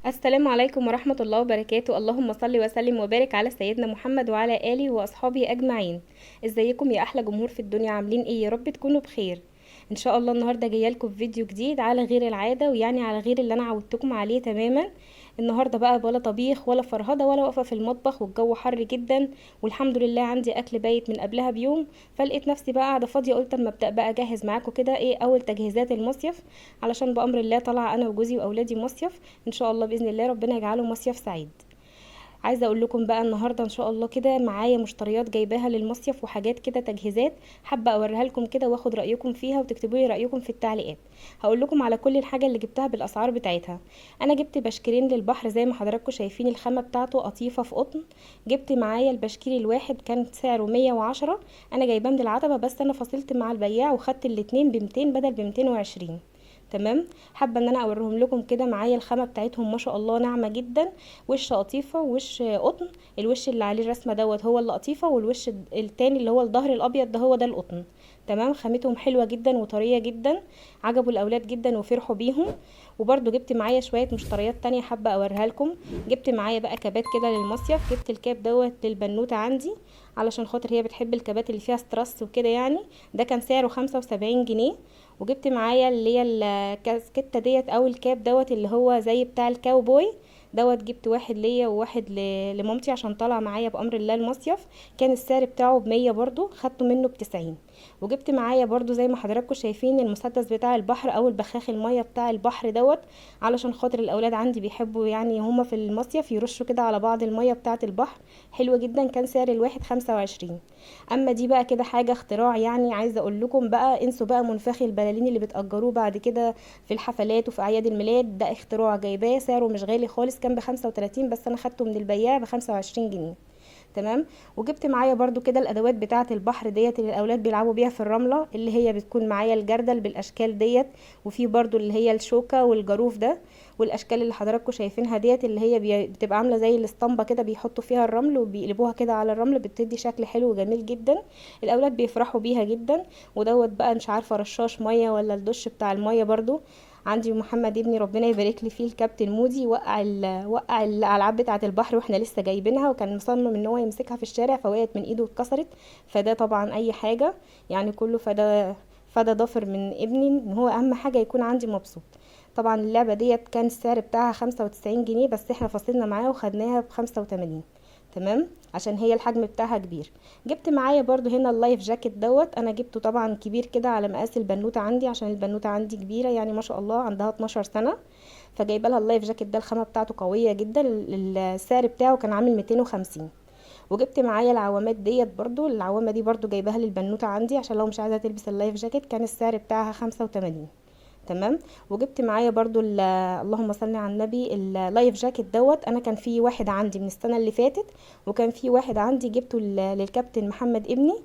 السلام عليكم ورحمة الله وبركاته. اللهم صل وسلم وبارك على سيدنا محمد وعلى آله وأصحابه أجمعين. ازيكم يا أحلى جمهور في الدنيا، عاملين ايه؟ يا رب تكونوا بخير ان شاء الله. النهارده جاية لكم فيديو جديد على غير العادة، ويعني على غير اللي انا عودتكم عليه تماما. النهارده بقى ولا طبيخ ولا فرهده ولا واقفة في المطبخ، والجو حر جدا، والحمد لله عندي اكل بايت من قبلها بيوم، فلقيت نفسي بقى قاعدة فاضية، قلت اما ابدا بقى اجهز معاكم كده ايه اول تجهيزات المصيف، علشان بامر الله طالعه انا وجوزي واولادي مصيف ان شاء الله. باذن الله ربنا يجعله مصيف سعيد. عايزه اقول لكم بقى النهارده ان شاء الله كده معايا مشتريات جايباها للمصيف وحاجات كده تجهيزات، حابة اوريها لكم كده واخد رايكم فيها وتكتبوا لي رايكم في التعليقات. هقول لكم على كل الحاجة اللي جبتها بالاسعار بتاعتها. انا جبت بشكرين للبحر زي ما حضراتكم شايفين، الخامة بتاعته قطيفة في قطن. جبت معايا البشكير الواحد كان سعره 110، انا جايباه من العتبة بس انا فصلت مع البياع وخدت الاتنين ب200 بدل ب220. تمام، حابة ان انا اوريهم لكم كده. معايا الخامة بتاعتهم ما شاء الله ناعمة جدا، وش قطيفة ووش قطن. الوش اللي عليه الرسمة دوت هو اللي قطيفة، والوش التاني اللي هو الظهر الابيض ده هو ده القطن. تمام، خامتهم حلوة جدا وطريه جدا، عجبوا الاولاد جدا وفرحوا بيهم. وبرده جبت معايا شوية مشتريات تانية حابة اوريها لكم. جبت معايا بقى كابات كده للمصيف، جبت الكاب دوت للبنوته عندي علشان خاطر هي بتحب الكابات اللي فيها ستراس وكده يعني، ده كان سعره 75 جنيه. وجبت معايا اللي هي الكاسكته ديت او الكاب دوت اللي هو زي بتاع الكاوبوي دوت، جبت واحد ليا وواحد لمامتي عشان طالعه معايا بامر الله المصيف، كان السعر بتاعه ب100 برضو خدته منه ب90. وجبت معايا برضو زي ما حضراتكم شايفين المسدس بتاع البحر او البخاخ المية بتاع البحر دوت، علشان خاطر الاولاد عندي بيحبوا يعني هما في المصيف يرشوا كده على بعض المية بتاعه البحر، حلوة جدا. كان سعر الواحد 25. اما دي بقى كده حاجة اختراع، يعني عايزه اقول لكم بقى انسوا بقى منفخ البلالين اللي بتاجروه بعد كده في الحفلات وفي اعياد الميلاد، ده اختراع جايباه سعره مش غالي خالص، كان ب35 بس انا خدته من البياع ب25 جنيه. تمام، وجبت معايا برضو كده الادوات بتاعه البحر ديت اللي الاولاد بيلعبوا بيها في الرملة، اللي هي بتكون معايا الجردل بالاشكال ديت، وفي برضو اللي هي الشوكة والجاروف ده، والاشكال اللي حضراتكم شايفينها ديت اللي هي بتبقى عامله زي الاسطمبه كده، بيحطوا فيها الرمل وبيقلبوها كده على الرمل، بتدي شكل حلو وجميل جدا، الاولاد بيفرحوا بيها جدا. ودوت بقى مش عارفه رشاش مية ولا الدش بتاع المية، برضو عندي محمد ابني ربنا يبارك لي فيه الكابتن مودي وقع الالعاب بتاعه البحر واحنا لسه جايبينها، وكان مصمم ان هو يمسكها في الشارع فوقعت من ايده واتكسرت. فده طبعا اي حاجة يعني كله فده ضفر من ابني ان هو اهم حاجة يكون عندي مبسوط. طبعا اللعبة ديت كان السعر بتاعها 95 جنيه بس احنا فصلنا معاه وخدناها ب85. تمام، عشان هي الحجم بتاعها كبير. جبت معايا برضو هنا ال life jacket دوت، انا جبته طبعا كبير كده على مقاس البنوته عندي، عشان البنوته عندي كبيرة يعني ما شاء الله عندها 12 سنة، فجايبه لها ال life jacket ده، الخامة بتاعته قوية جدا، السعر بتاعه كان عامل 250. وجبت معايا العوامات ديت برضو، العوامه دي برضو جايباها للبنوته عندي عشان لو مش عايزه تلبس ال life jacket، كان السعر بتاعها 85. تمام، وجبت معايا برضو اللهم صل على النبي ال life jacket دوت، انا كان في واحد عندي من السنة اللي فاتت، وكان في واحد عندي جبته للكابتن محمد ابني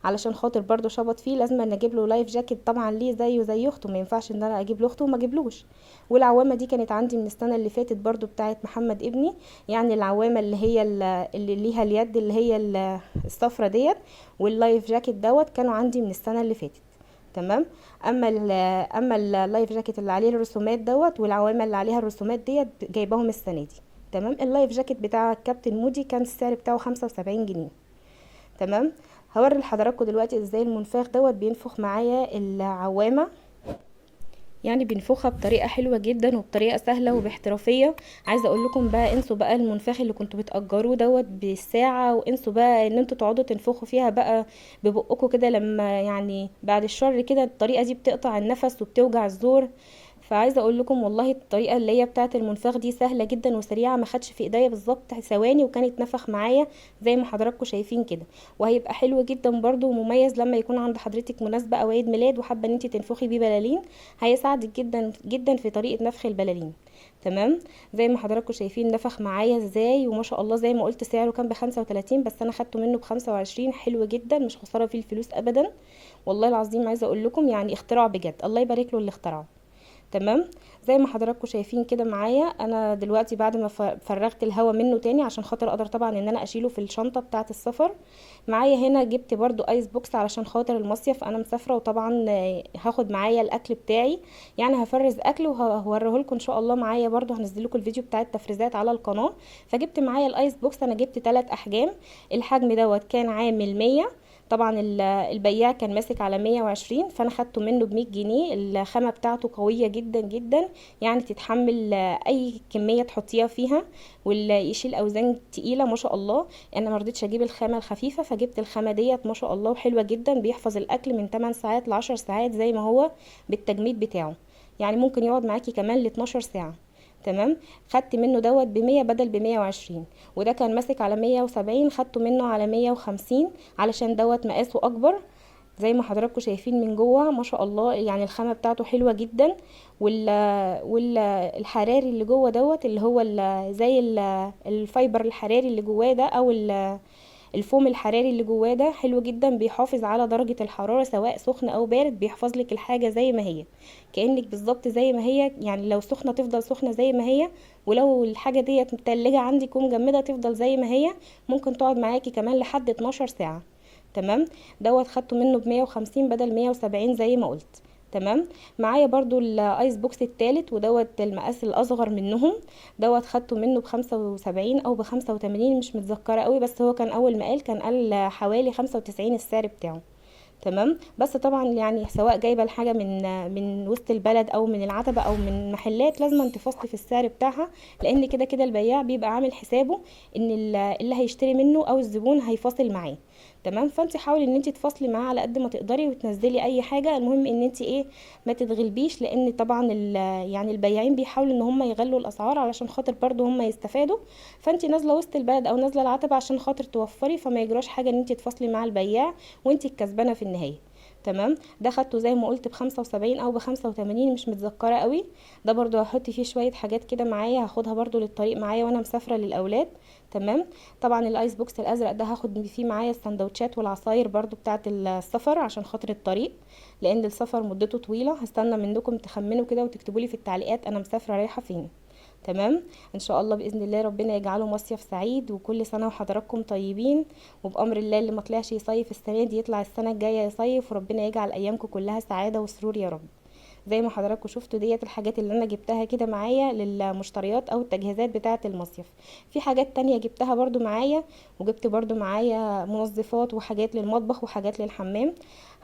علشان خاطر برضو شبط فيه، لازم ان اجيب له life jacket طبعا ليه زيه زي اخته، ما ينفعش ان انا اجيب له اخته وما اجيبلوش. والعوامه دي كانت عندي من السنة اللي فاتت برضو بتاعه محمد ابني، يعني العوامه اللي هي اللي ليها اليد اللي هي الصفرة ديت وال life jacket دوت كانوا عندي من السنة اللي فاتت. تمام، اما ال life jacket اللي عليه الرسومات دوت والعوامه اللي عليها الرسومات ديت جايباهم السنة دي. تمام، ال life jacket بتاع الكابتن مودي كان السعر بتاعه 75 جنيه. تمام، هوري لحضراتكم دلوقتي ازاي المنفاخ دوت بينفخ معايا العوامه، يعني بينفخها بطريقة حلوة جدا وبطريقة سهلة وباحترافيه. عايزه اقول لكم بقى انسوا بقى المنفاخ اللي كنتوا بتاجروه دوت بالساعة، وانسوا بقى ان انتوا تقعدوا تنفخوا فيها بقى ببقكم كده لما يعني بعد الشر كده، الطريقة دي بتقطع النفس وبتوجع الزور. فعايزه اقول لكم والله الطريقة اللي هي بتاعه المنفاخ دي سهلة جدا وسريعة، ما خدش في ايديا بالظبط ثواني وكانت نفخ معايا زي ما حضراتكم شايفين كده. وهيبقى حلو جدا برده ومميز لما يكون عند حضرتك مناسبة او عيد ميلاد وحابة ان انت تنفخي بيه بلالين، هيساعدك جدا جدا في طريقه نفخ البلالين. تمام، زي ما حضراتكم شايفين نفخ معايا ازاي وما شاء الله. زي ما قلت سعره كان ب35 بس انا خدته منه ب25، حلو جدا مش خسارة فيه الفلوس ابدا والله العظيم. عايزه اقول لكم يعني اختراع بجد، الله يبارك له اللي اخترعه. تمام، زي ما حضراتكم شايفين كده معايا انا دلوقتي بعد ما فرغت الهواء منه تاني عشان خاطر اقدر طبعا ان انا اشيله في الشنطة بتاعه السفر. معايا هنا جبت برضو ice box علشان خاطر المصيف، انا مسافرة وطبعا هاخد معايا الاكل بتاعي، يعني هفرز اكل وهوريه لكم ان شاء الله معايا، برضو هنزل لكم الفيديو بتاع التفريزات على القناة. فجبت معايا ال ice box، انا جبت 3 احجام. الحجم دوت كان عامل 100، طبعا البياع كان ماسك على 120، فانا خدته منه ب100 جنيه. الخامة بتاعته قوية جدا جدا، يعني تتحمل اي كمية تحطيها فيها، واللي يشيل اوزان تقيلة ما شاء الله. انا ما رضيتش اجيب الخامة الخفيفة، فجبت الخامة ديت ما شاء الله وحلوه جدا، بيحفظ الاكل من 8 ساعات ل 10 ساعات زي ما هو بالتجميد بتاعه، يعني ممكن يقعد معاكي كمان ل 12 ساعة. تمام، خدت منه دوت ب100 بدل ب120، وده كان ماسك على 170، خدته منه على 150 علشان دوت مقاسه اكبر. زي ما حضراتكم شايفين من جوه ما شاء الله، يعني الخامة بتاعته حلوة جدا، والحراري اللي جوه دوت اللي هو زي ال fiber الحراري اللي جواه ده، او الفوم الحراري اللي جواه ده حلو جدا، بيحافظ على درجة الحرارة سواء سخن او بارد، بيحفظ لك الحاجة زي ما هي، كأنك بالظبط زي ما هي، يعني لو سخنة تفضل سخنة زي ما هي، ولو الحاجة ديت متلجة عندك ومجمدة تفضل زي ما هي، ممكن تقعد معاكي كمان لحد 12 ساعة. تمام، دوت خدته منه ب150 بدل 170 زي ما قلت. تمام، معايا برضو ال ice box التالت، ودوت المقاس الاصغر منهم، دوت خدته منه ب75 او ب85 مش متذكرة قوي، بس هو كان اول ما قال كان قال حوالي 95 السعر بتاعه. تمام، بس طبعا يعني سواء جايبه الحاجة من وسط البلد او من العتبة او من محلات، لازم تفاصلي في السعر بتاعها، لان كده كده البياع بيبقى عامل حسابه ان اللي هيشتري منه او الزبون هيفاصل معاه. تمام، فانت حاولي ان انت تفاصلي معاه على قد ما تقدري وتنزلي اي حاجة، المهم ان انت ما تتغلبيش، لان طبعا يعني البياعين بيحاولوا ان هم يغلوا الاسعار علشان خاطر برضو هم يستفادوا. فانت نازله وسط البلد او نازله العتبة عشان خاطر توفري، فما يجراش حاجة ان انت تفاصلي مع البياع وانت الكسبانه في النهاية. تمام، ده خدته زي ما قلت ب75 او ب85 مش متذكرة قوي. ده برضو هحط فيه شوية حاجات كده معايا، هاخدها برضو للطريق معايا وانا مسافرة للاولاد. تمام، طبعا ال ice box الازرق ده هاخد فيه معايا السندوتشات والعصاير برضو بتاعه السفر عشان خاطر الطريق، لان السفر مدته طويلة. هستنى منكم تخمنوا كده وتكتبوا لي في التعليقات انا مسافرة رايحة فين. تمام، ان شاء الله باذن الله ربنا يجعله مصيف سعيد، وكل سنة وحضراتكم طيبين، وبامر الله اللي ما طلعش يصيف السنة دي يطلع السنة الجاية يصيف، وربنا يجعل ايامكم كلها سعادة وسرور يا رب. زي ما حضراتكم شفتوا ديت الحاجات اللي انا جبتها كده معايا للمشتريات او التجهيزات بتاعه المصيف. في حاجات تانية جبتها برضو معايا، وجبت برضو معايا منظفات وحاجات للمطبخ وحاجات للحمام،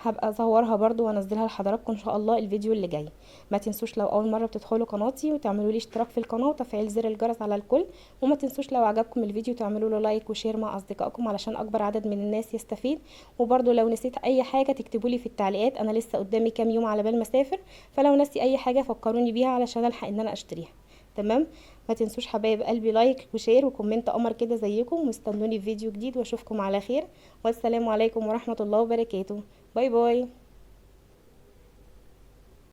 هبقى اصورها برضو وانزلها لحضراتكم ان شاء الله الفيديو اللي جاي. ما تنسوش لو اول مرة بتدخلوا قناتي وتعملوا لي اشتراك في القناة وتفعيل زر الجرس على الكل، وما تنسوش لو عجبكم الفيديو تعملوا له like و share مع اصدقائكم علشان اكبر عدد من الناس يستفيد. وبرضو لو نسيت اي حاجة تكتبوا لي في التعليقات، انا لسه قدامي كام يوم على بال ما اسافر، فلو نسي اي حاجة فكروني بيها علشان الحق ان انا اشتريها. تمام، ما تنسوش حبايب قلبي like و share و comment قمر كده زيكم، واستنوني في فيديو جديد، واشوفكم على خير، والسلام عليكم ورحمة الله وبركاته. bye bye.